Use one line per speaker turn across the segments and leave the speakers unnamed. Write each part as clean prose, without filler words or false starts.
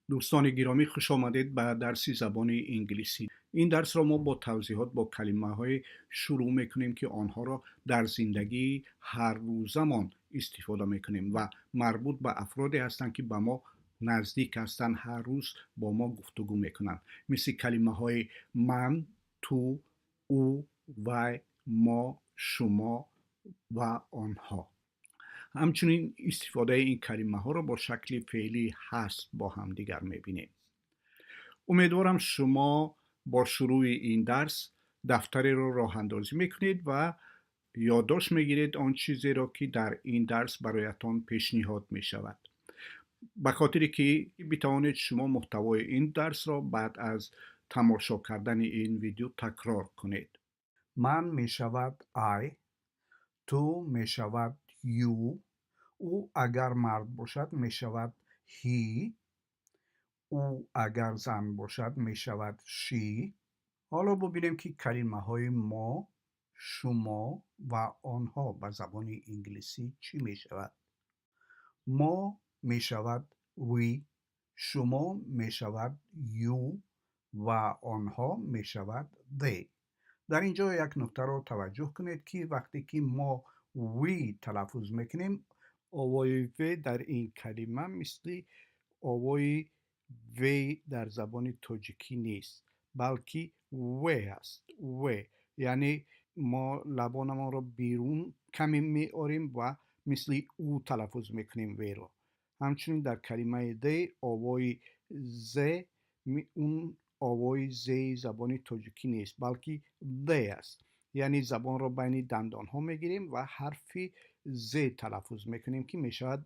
Дӯстони гиромӣ, хуш омадед ба дарси забони инглисӣ. Ин дарсро мо бо тавзеҳот бо калимаҳое шурӯъ мекунем, ки онҳоро дар зиндагии ҳаррӯзамон истифода мекунем ва марбут ба афроде ҳастанд, ки ба мо наздик ҳастанд, ҳар рӯз бо мо гуфтугӯ мекунанд, мисли калимаҳои ман, ту, ӯ, вай, мо, шумо ва онҳо. Ҳамчунин истифодаи ин калимаҳоро бо шакли феълии ҳаст бо ҳамдигар мебинем. Умедворам, шумо бо шурӯъи ин дарс дафтареро роҳандозӣ мекунед ва ёддошт мегиред он чизеро, ки дар ин дарс бароятон пешниҳод мешавад, ба хотире ки битавонед шумо муҳтавои ин дарсро баъд аз тамошо кардани ин видео такрор кунед. Ман мешавад I, ту мешавад you, ӯ агар мард бошад, мешавад he, ӯ агар зан бошад, мешавад she. Ҳоло бубинем, ки калимаҳои мо, шумо ва онҳо ба забони инглисӣ чӣ мешавад. Мо мешавад we, шумо мешавад you ва онҳо мешавад they. Дар ин ҷо як нуктаро таваҷҷӯҳ кунед, ки вақте ки мо we талаффуз мекунем, овои в дар ин калима мисли овои в дар забони тоҷикӣ нест, балки в аст, в. Яъне мо лабонамонро берун каме меорем ва мисли ӯ талаффуз мекунем в-ро. Ҳамчунин дар калимаи they овои з он овои зеи забони тоҷикӣ нест, балки д аст. Яъне забонро байни дандонҳо мегирем ва ҳарфи з талаффуз мекунем, ки мешавад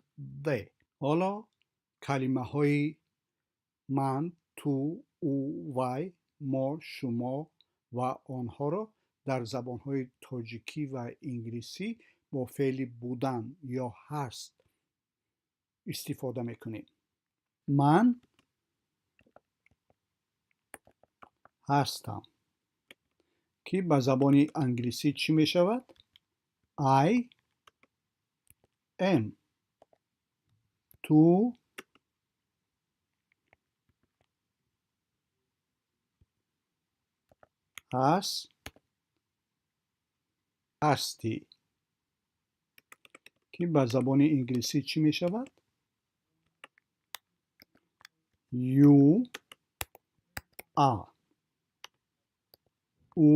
д. Ҳоло калимаҳои ман, ту, ӯ, вай, мо, шумо ва онҳоро дар забонҳои тоҷикӣ ва инглисӣ бо феъли будан ё ҳаст истифода мекунем. Ман ҳастам, ки ба забони англисӣ чӣ мешавад? I am. Ту ҳастӣ, ки ба забони инглисӣ чӣ мешавад? You are. Ӯ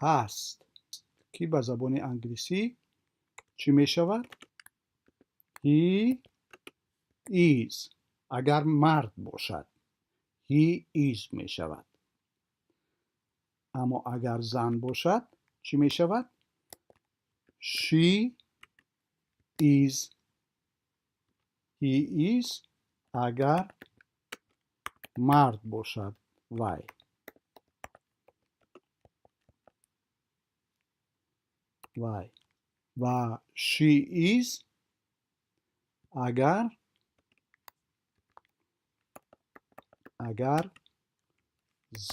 ҳаст, ки ба забони англисӣ чӣ мешавад? He is. Агар мард бошад, he is мешавад, аммо агар зан бошад, чӣ мешавад? She is. He is агар мард бошад вай ва she is агар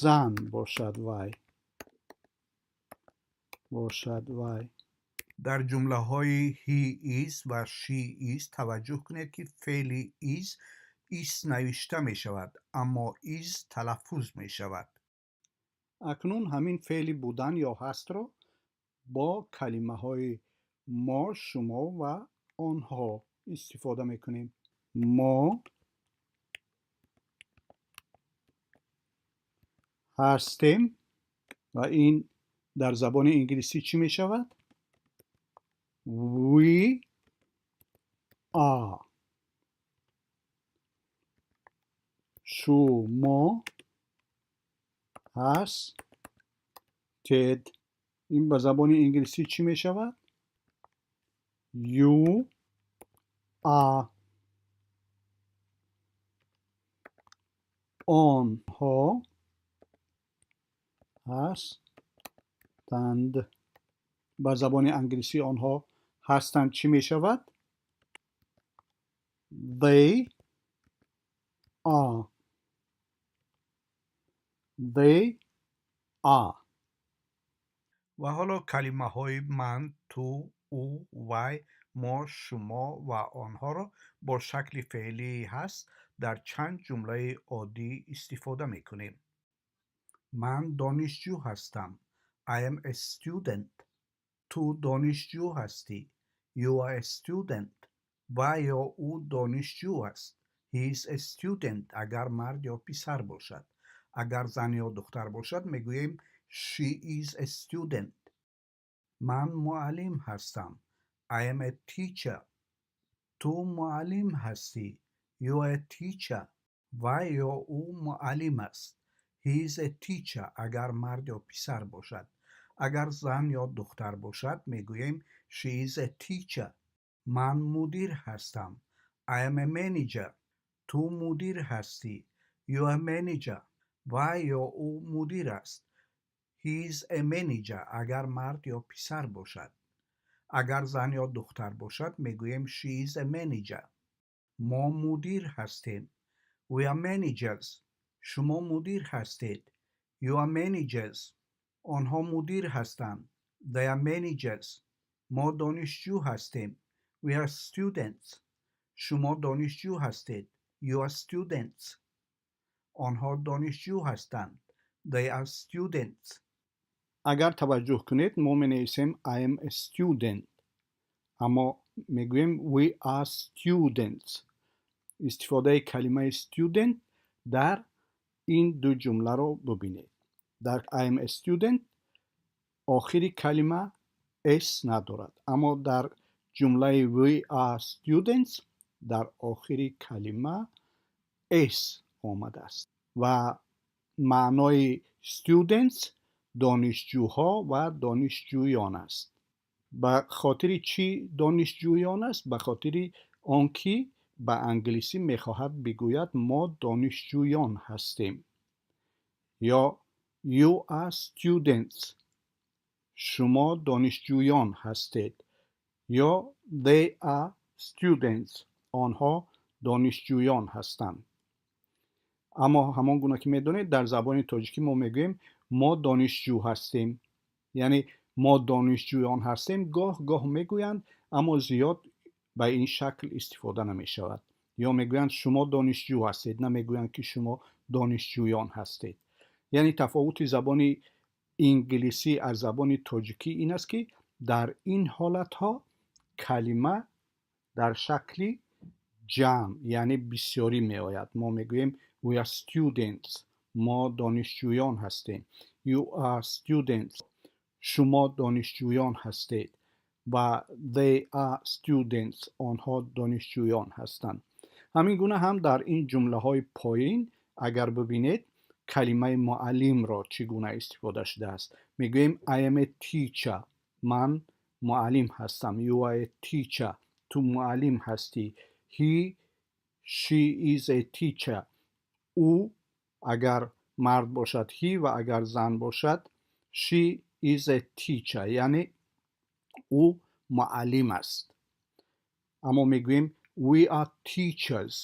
зан бошад вай. Дар ҷумлаҳои he is ва she is таваҷҷӯҳ кунед, ки феъли is ис навишта мешавад, аммо из талаффуз мешавад. Акнун ҳамин феъли будан ё ҳастро бо калимаҳои мо, шумо ва онҳо истифода мекунем. Мо ҳастем ва ин дар забони инглисӣ чӣ мешавад? We are. Шумо ҳастед. Ин ба забони инглисӣ чӣ мешавад? You are. Онҳо ҳастанд. Ба забони англисӣ онҳо ҳастанд чӣ мешавад? They are. They are. Ва ҳоло калимаҳои ман, ту, Ӯ, вай, мо, шумо ва онҳоро бо шакли феълии ҳаст дар чанд ҷумлаи оддӣ истифода мекунем. Ман донишҷӯ ҳастам. I am a student. Ту донишҷӯ ҳастӣ. You are a student. Вай ё ӯ донишҷӯ аст. He is a student, агар мард ё писар бошад. Агар зан ё духтар бошад, мегӯем she is a student. Ман муаллим ҳастам. I am a teacher. Ту муаллим ҳастӣ. You are a teacher. Вай ё ӯ муаллим аст. He is a teacher, агар мард ё писар бошад. Агар зан ё духтар бошад, мегӯем she is a teacher. Ман мудир ҳастам. I am a manager. Ту мудир ҳастӣ. You are manager. Вай ё ӯ мудир аст. He is a manager, агар мард ё писар бошад. Агар зан ё духтар бошад, мегӯем she is a manager. Мо мудир ҳастем. We are managers. Шумо мудир ҳастед. You are managers. Онҳо мудир ҳастанд. They are managers. Мо донишҷӯ ҳастем. We are students. Шумо донишҷӯ ҳастед. You are students. Онҳо донишҷӯ ҳастанд. They are students. Агар таваҷҷӯҳ кунед, мо менависем I am a student, аммо мегӯем we are students. Истифодаи калимаи student дар ин ду ҷумларо бубинед. Дар I am a student охири калима s надорад, аммо дар ҷумлаи we are students дар охири калима s омадааст ва маънои students донишҷӯҳо ва донишҷӯён аст. Ба хотири чӣ донишҷӯён аст? Ба хотири он ки ба англисӣ мехоҳад бигӯяд мо донишҷӯён ҳастем. Ё you are students, шумо донишҷӯён ҳастед, ё they are students, онҳо донишҷӯён ҳастанд. Аммо ҳамон гуна ки медонед, дар забони тоҷикӣ мо мегӯем мо донишҷӯ ҳастем, яъне мо донишҷӯён ҳастем гоҳ гоҳ мегӯянд, аммо зиёд ба ин шакл истифода намешавад. Ё мегӯянд шумо донишҷӯ ҳастед, намегӯянд ки шумо донишҷӯён ҳастед. Яъне тафовути забони инглисӣ аз забони тоҷикӣ ин аст, ки дар ин ҳолатҳо калима дар шакли ҷамъ, яъне бисёрӣ меояд. Мо мегӯем we are students, мо донишҷӯён ҳастем, you are students, шумо донишҷӯён ҳастед, ва they are students, онҳо донишҷӯён ҳастанд. Ҳамин гуна ҳам дар ин ҷумлаҳои поин агар бибинед, калимаи муаллимро чӣ гуна истифода шудааст. Мегӯем I am a teacher, ман муаллим ҳастам, you are a teacher, ту муаллим ҳастӣ, he, she is a teacher, ӯ агар мард бошад he ва агар зан бошад she is a teacher, яъне ӯ муаллим аст. Аммо мегӯем we are teachers,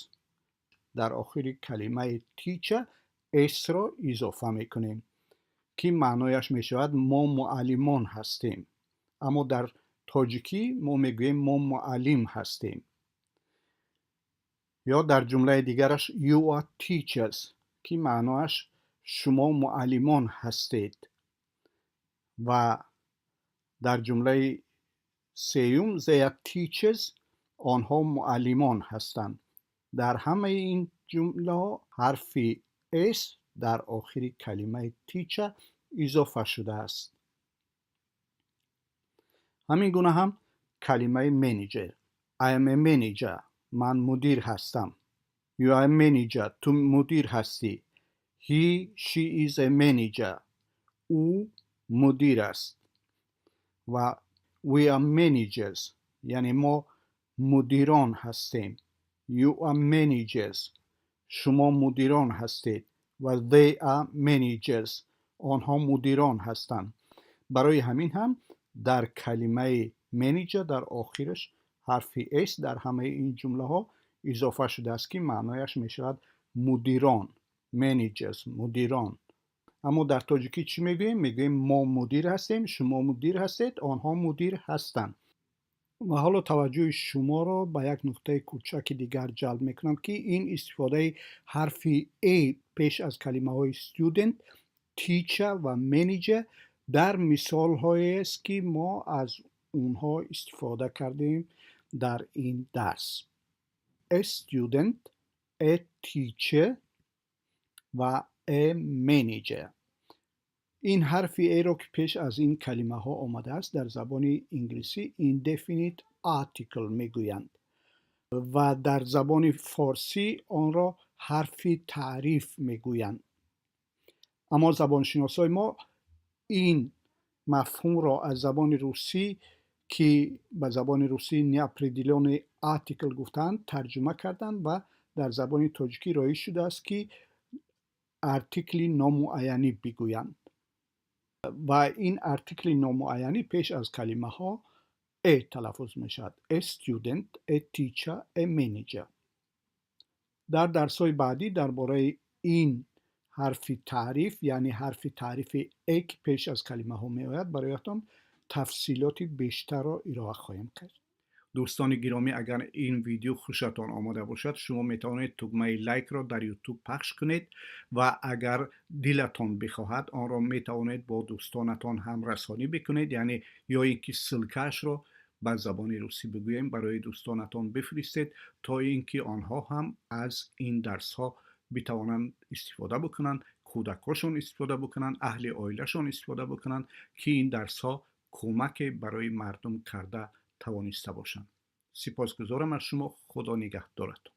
дар охири калимаи teacher s-ро изофа мекунем, ки маънояш мешавад мо муаллимон ҳастем. Аммо дар тоҷикӣ мо мегӯем мо муаллим ҳастем. Ё дар ҷумлаи дигараш you are teachers, ки маъноаш шумо муаллимон ҳастед, ва дар ҷумлаи сеюм they are teachers, онҳо муаллимон ҳастанд. Дар ҳамаи ин ҷумлаҳо ҳарфи s дар охири калимаи teacher изофа шудааст. Ҳамин гуна ҳам калимаи manager. I am a manager, ман мудир ҳастам. You are a manager, ту мудир ҳастӣ. He, she is a manager, ӯ мудир аст, ва we are managers, яъне мо мудирон ҳастем. You are managers, шумо мудирон ҳастед, ва they are managers, онҳо мудирон ҳастанд. Барои ҳамин ҳам дар калимаи manager дар охираш ҳарфи s дар ҳамаи ин ҷумлаҳо изофа шудааст, ки маънояш мешавад мудирон, managers, мудирон. Аммо дар тоҷикӣ чӣ мегӯем? Мегӯем мо мудир ҳастем, шумо мудир ҳастед, онҳо мудир ҳастанд. Ва ҳоло таваҷҷӯҳи шуморо ба як нуқтаи кӯчаки дигар ҷалб мекунам, ки ин истифодаи ҳарфи a пеш аз калимаҳои student, teacher ва manager дар мисолҳоест, ки мо аз онҳо истифода кардем дар ин дарс: a student, a teacher ва a manager. Ин ҳарфи a-ро, ки пеш аз ин калимаҳо омадааст, дар забони инглисӣ indefinite article мегӯянд ва дар забони форсӣ онро ҳарфи таъриф мегӯянд. Аммо забоншиносои мо ин мафҳумро аз забони русӣ, ки ба забони русӣ неопределённый артикл гуфтаанд, тарҷума карданд ва дар забони тоҷикӣ роиҷ шудааст, ки артикли номуайянӣ бигӯянд. Ва ин артикли номуайянӣ пеш аз калимаҳо a талаффуз мешавад: a student, a teacher, a manager. Дар дарсҳои баъдӣ дар бораи ин ҳарфи таъриф, яъне ҳарфи таърифи a, ки пеш аз калимаҳо меояд, бароятон тафсилоти бештарро ироа хоҳем кард. Дӯстони гиромӣ, агар ин видео хушатон омода бошад, шумо метавонед тугмаи лайкро дар Ютуб пахш кунед ва агар дилатон бихоҳад, онро метавонед бо дӯстонатон ҳамрасонӣ бикунед, яъне ё ин ки ссылкаашро ба забони русӣ бигӯем, барои дӯстонатон бифиристед, то ин ки онҳо ҳам аз ин дарсҳо битавонанд истифода бикунанд, кӯдакҳошон истифода бикунанд, аҳли оилашон истифода бикунанд, ки ин дарсҳо кӯмаке барои мардум карда тавониста бошанд. Сипосгузорам аз шумо. Худо нигаҳдоратон.